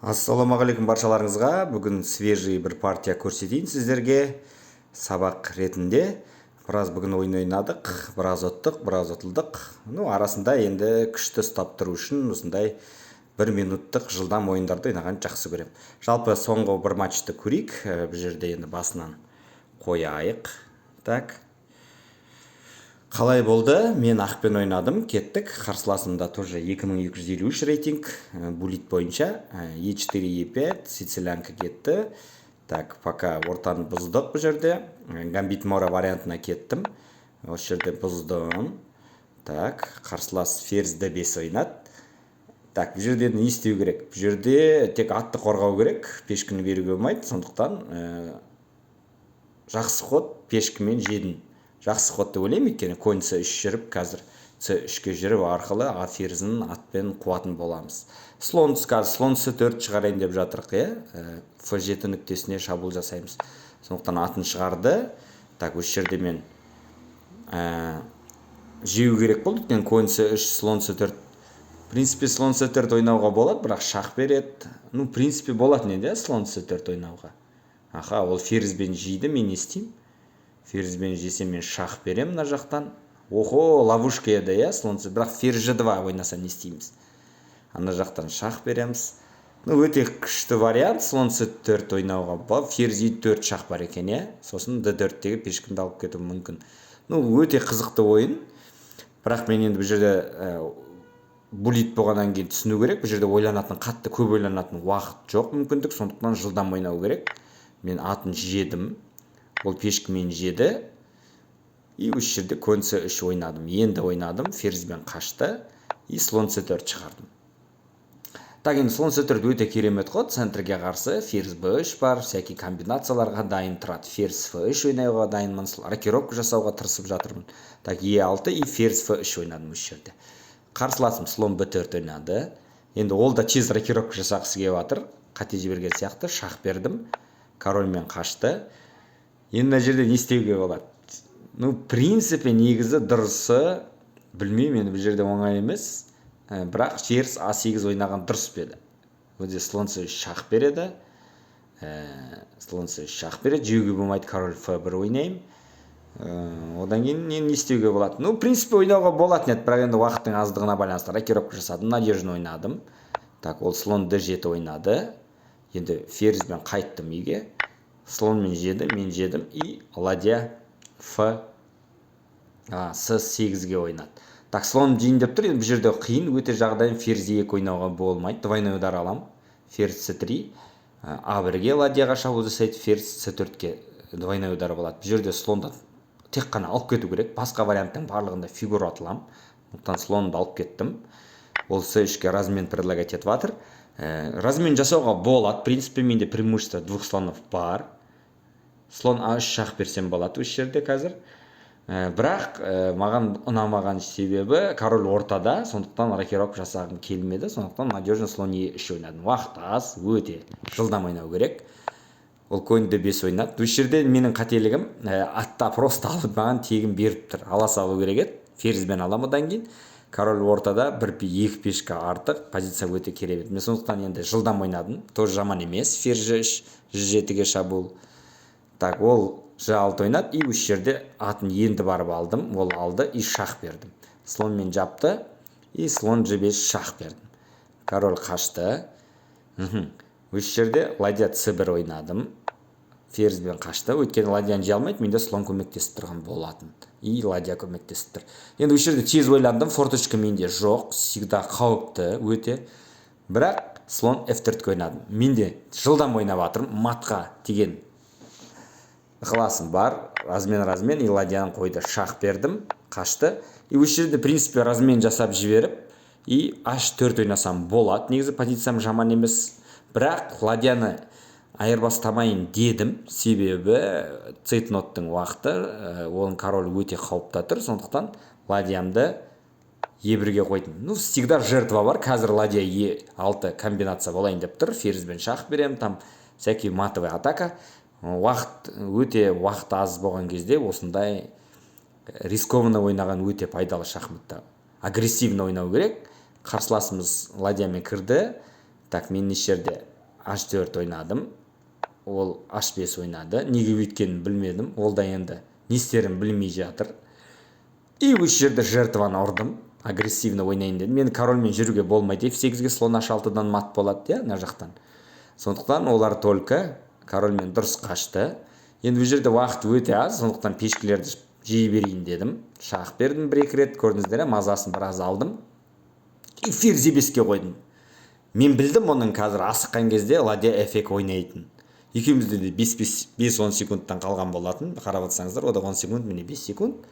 Ассалаумағалейкум баршаларыңызға! Бүгін свежий бір партия көрсетейін сіздерге сабақ ретінде. Біраз бүгін ойын ойнадық, біраз ұттық, біраз ұтылдық. Ну, арасында енді күшті ұстап тұру үшін осындай бір минуттық жылдам ойындарды ойнағанды жақсы көремін. Жалпы, соңғы бір матчты көрейік. Бұл жерде енді басынан қояйық. Так, қалай болды? Мен ақпен ойнадым. Кеттік. Қарсыласымда тоже 2253 рейтинг, буллит бойынша. Е4, Е5, сицилианка кетті. Так, пока ортаны бұздық. Бұл жерде гамбит Мора вариантына кеттім, осы жерде бұздым. Так, қарсылас ферзь d5 ойнады. Так, бұл жерде не істеу керек? Бұл жерде тек атты қорғау керек, пешкіні беруге болмайды. Сондықтан жақсы ход, пешкімен жедім. Жақсы ход деп ойлаймын, өйткені конь c3 жүріп, қазір c3-ке жүріп арқылы а ферзін атпен қуатын боламыз. Слон, қазір слон c4 шығарайын деп жатырық, иә, f7 нүктесіне шабуыл жасаймыз. Сондықтан атын шығарды. Так, осы жерде мен жеу керек болды, өйткені конь c3, слон c4. В принципе, слон c4 ойнауға болады, бірақ шах береді. Ну, в принципе, болатын еді, иә, слон c4 ойнауға. Аха, ол ферзьбен жейді. Мен не істеймін? Ферзьбен жесем, мен шах беремін мына жақтан. Охо, ловушка еді, иә, слон c. Бірақ ферзь ж2 ойнаса, не істейміз? Ана жақтан шах береміз. Ну, өте күшті вариант слон c4 ойнауға болады. Ферзь e4 шах бар екен, иә, сосын d4-тегі пешкімді алып кетуім мүмкін. Ну, өте қызықты ойын. Бірақ мен енді бұл жерде буллит болғаннан кейін түсіну керек, бұл жерде ойланатын, қатты көп ойланатын уақыт жоқ, мүмкіндік. Сондықтан жылдам ойнау керек. Мен атын жедім, ол пешкімен жеді. И осы жерде конь c3 ойнадым. Енді ойнадым, ферзьбен қашты и слон c4 шығардым. Так, енді слон c4 өте керемет қой центрге қарсы. Ферзь b3 бар, всякий комбинацияларға дайын тұрады. Ферзь f3 ойнауға дайынмын, рокировка жасауға тырысып жатырмын. Так, e6 и ферзь f3 ойнадым. Осы жерде қарсыласым слон b4 ойнады. Енді ол да тез рокировка жасағысы келіп жатыр, қате жіберген сияқты. Шах бердім, корольмен қашты. Енді мына жерде не істеуге болады? Ну, в принципе, негізі дұрысы, білмеймін енді, бұл жерде оңай емес. Бірақ ферзь а8 ойнаған дұрыс па еді? Ол слон c шах береді. Слон c шах береді, жеуге болмайды, король f1 ойнаймын. Одан кейін не істеуге болады? Ну, в принципе, ойнауға болатын еді, бірақ енді уақыттың аздығына байланысты рокировка жасадым, надежно ойнадым. Так, ол слон d7 ойнады. Енді ферзьбен қайттым үйге, слонмен жеді, мен жедім и ладья ф с 8-ге ойнады. Так, слон жейін деп тұр. Енді бұл жерде қиын өте жағдайым. Ферзь 2 ойнауға болмайды, двойной удар аламын. Ферзь c3, а 1-ге ладьяға шабуыл жасайды, ферзь c 4-ке двойной удар болады. Бұл жерде слонды тек қана алып кету керек, басқа варианттың барлығында фигура ұтыламын. Сондықтан слонды алып кеттім. Ол с 3-ке размен предлагать етіп жатыр. Размен жасауға болады, в принципе, менде преимущество двух слонов бар. Слон а3 шах берсем болады осы жерде қазір. Бірақ маған ұнамаған себебі король ортада, сондықтан рокировка жасағым келмеді. Сондықтан надежно слон е3 ойнадым. Уақыт аз, өте жылдам ойнау керек. Ол конь d5 ойнады. Осы жерде менің қателігім, атта просто алып, маған тегін беріп тұр, ала салу керек еді. Ферзьбен аламын. Одан кейін король ортада, бір, екі пешка артық, позиция өте керемет. Мен сондықтан енді жылдам ойнадым, тоже жаман емес. Ферзь ж3, ж7-ге шабуыл. Так, ол ж6 ойнады. И осы жерде атын енді барып алдым, ол алды и шах бердім. Слонмен жапты и слон g5 шах бердім, король қашты. Осы жерде ладья c1 ойнадым, ферзьбен қашты, өйткені ладьяны жей алмайды, менде слон көмектесіп тұрған болатын и ладья көмектесіп тұр. Енді осы жерде тез ойландым, форточка менде жоқ, всегда қауіпті өте. Бірақ слон f4-ке ойнадым. Менде жылдам ойнап жатырмын, матқа деген ықыласым бар. Размен, размен и ладьяны қойды, шах бердім, қашты. И осы жерде, в принципе, размен жасап жіберіп и h4 ойнасам болады. Негізі позициям жаман емес, бірақ ладьяны айырбастамайын дедім, себебі цейтноттың уақыты, оның королі өте қауіпті тұр. Сондықтан ладьямды е1-ге қойдым. Ну, всегда жертва бар. Қазір ладья е6 комбинация болайын деп тұр, ферзьбен шах беремін, там всякий матовый атака. Уақыт өте, уақыт аз болған кезде осындай рискованно ойнаған өте пайдалы. Шахматта агрессивно ойнау керек. Қарсыласымыз ладьямен кірді. Так, мен осы жерде h4 ойнадым, ол h5 ойнады. Неге өйткенін білмедім, ол да енді не істерін білмей жатыр. И осы жерде жертваны ұрдым, агрессивно ойнайын дедім. Енді корольмен жүруге болмайды, f8-ге слон h6-дан мат болады, иә, мына жақтан. Сондықтан олар только корольмен дұрыс қашты. Енді бұл жерде уақыт өте аз, сондықтан пешкілерді жей берейін дедім. Шах бердім бір екі рет, көрдіңіздер, иә, мазасын біраз алдым. И ферзь 5-ке қойдым. Мен білдім, оның қазір асыққан кезде ладья f2 ойнайтын. Екеумізде де 5-10 секундтан қалған болатын. Қарап отырсаңыздар, ода 10 секунд, міне 5 секунд.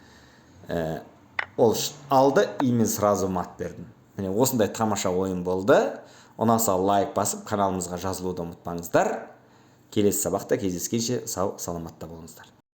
Ол алды, и мен сразу мат бердім. Міне, осындай тамаша ойын болды. Ұнаса, лайк басып, каналымызға жазылуды ұмытпаңыздар. Келесі сабақта кездескенше, сау саламатта болыңыздар.